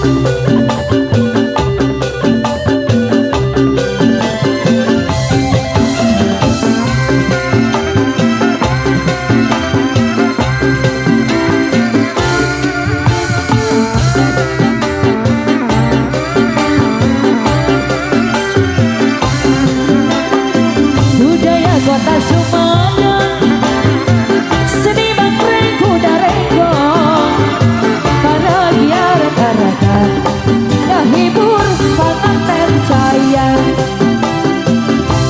Budaya kota Sumedang, seni bangkreng kuda renggong, para giaran garakan ngahibur panganten sayang.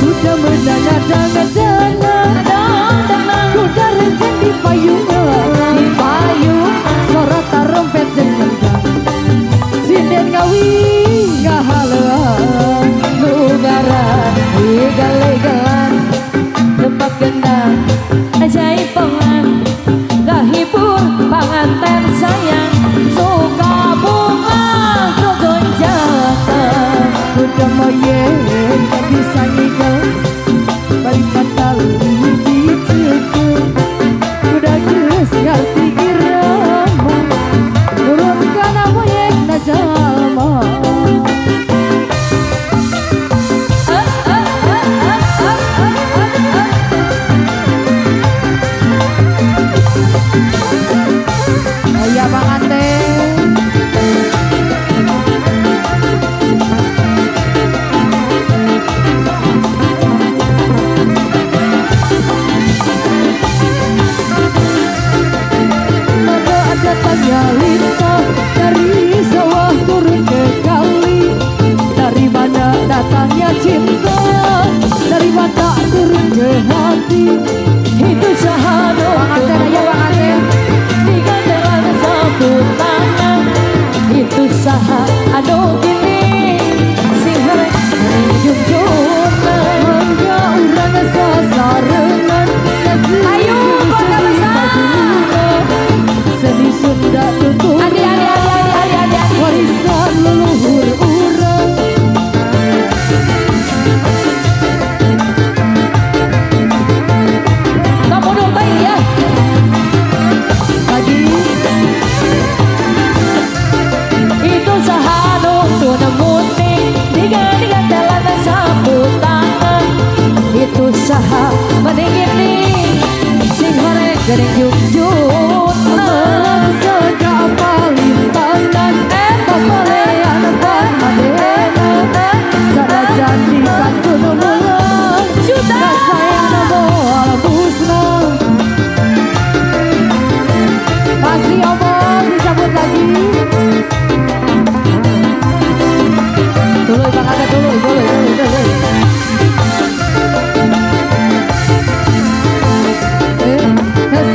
Kuda menana dana dana, kuda renceng di payungan, di payung sora tarompet jeung kendang, sinden ngawi ngahaleuang. Lugaran igal-igalan tempat gendang jaipongan ngahibur panganten sayang, suka bunga gogonjakan. Kuda moyek bisa ngigel, bari patali dicekel, kuda geus ngarti irama, nurun kana moyek na jalma. Ah, ah, ah, ah, ah, ah, ah, ah. Aya panganten. Mana datangnya lintah dari sawah turun ke kali, dari mana datangnya cinta, dari mana turun ke hati. Itu sahanu Panganten aya panganten. Digandengan sapu tangan, itu saha anu gini sing horeng junjungan. Mangga urang sasarengan ngaji. Ayo, keluarga besar. Seni Sunda tutur Adi adi adi adi adi adi adi. Warisan leluhur urang. Kamu dong teh ya. Lagi. Itu sahanu tunemuti digandengan sapu tangan, itu saha meningini sing horeng geuning junjungan. Sega palintangan papalean panmadena, sanajan dikantun mulang Juta. Kasayana moal musnah. Masih omong disambut lagi. Tuluy panganten, tuluy tuluy tuluy tuluy. Eh, hes.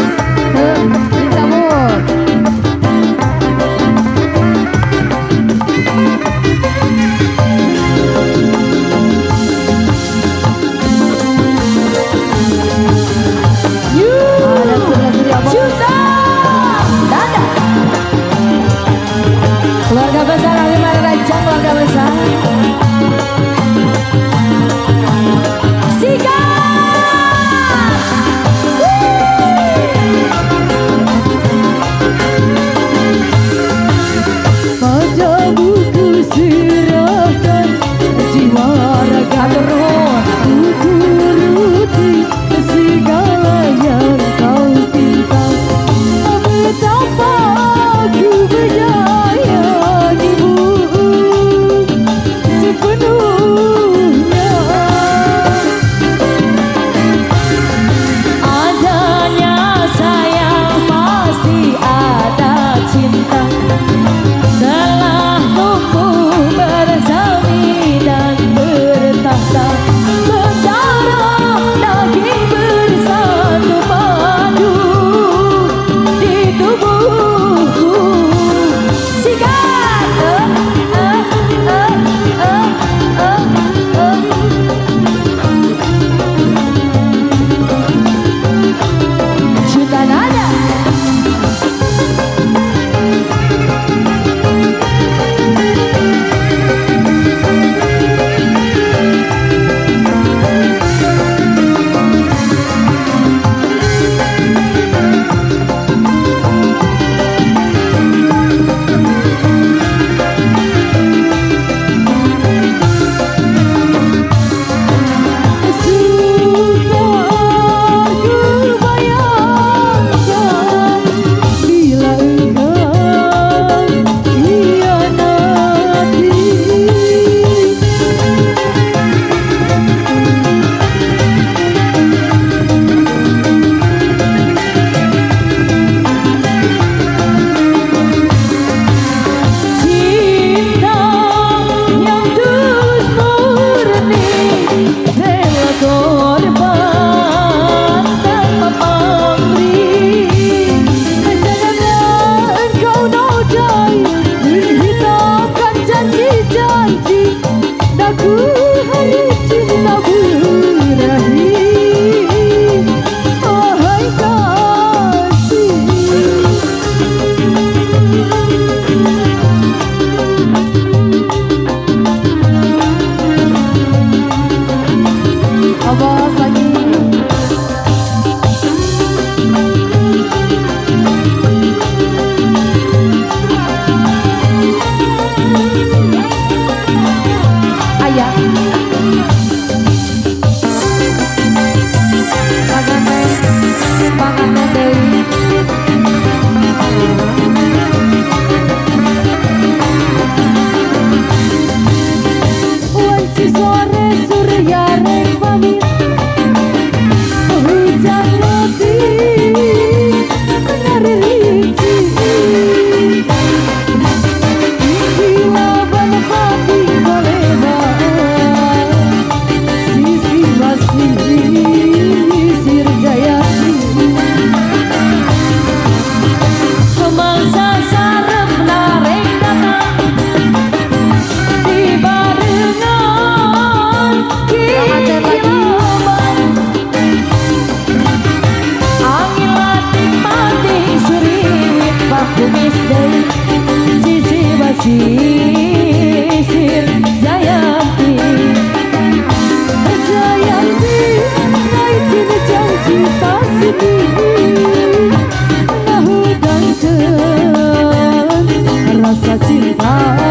Ah.